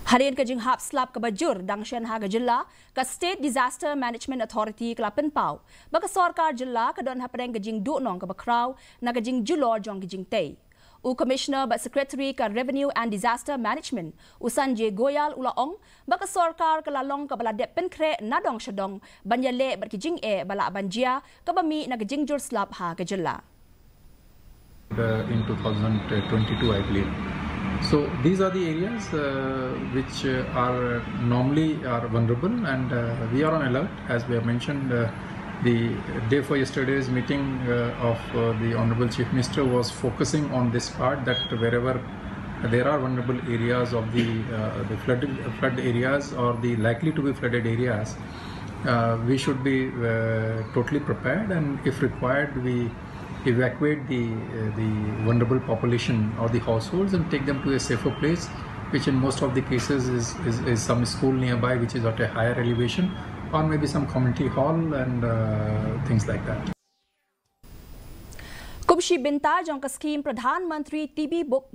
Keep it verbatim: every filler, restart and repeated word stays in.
Hadien ka jinghap slap kaba jur dang shen ha ka jylla, ka State Disaster Management Authority ka la pynpaw ba ka sorkar jylla ka don hapdeng ka jingduhnong kaba khraw na ka jingjulor jong ka jingtei. U Commissioner bad Secretary ka Revenue and Disaster Management, u Sanjay Goyal, u la ong ba ka sorkar ka la long kaba la dep pynkhreh na dong sha dong ban ïaleh bad ki jingeh ba lah ban jia kaba mih na ka jingjur slap ha ka jylla. Uh, in two thousand twenty-two, I believe. So these are the areas uh, which uh, are normally are vulnerable, and uh, we are on alert. As we have mentioned, uh, the day for yesterday's meeting uh, of uh, the Honorable Chief Minister was focusing on this part, that wherever there are vulnerable areas of the uh, the flood flood areas or the likely to be flooded areas, uh, we should be uh, totally prepared, and if required, we evacuate the uh, the vulnerable population or the households and take them to a safer place, which in most of the cases is, is, is some school nearby, which is at a higher elevation, or maybe some community hall and uh, things like that. Kum shi bynta jong ka scheme Pradhan Mantri T B Book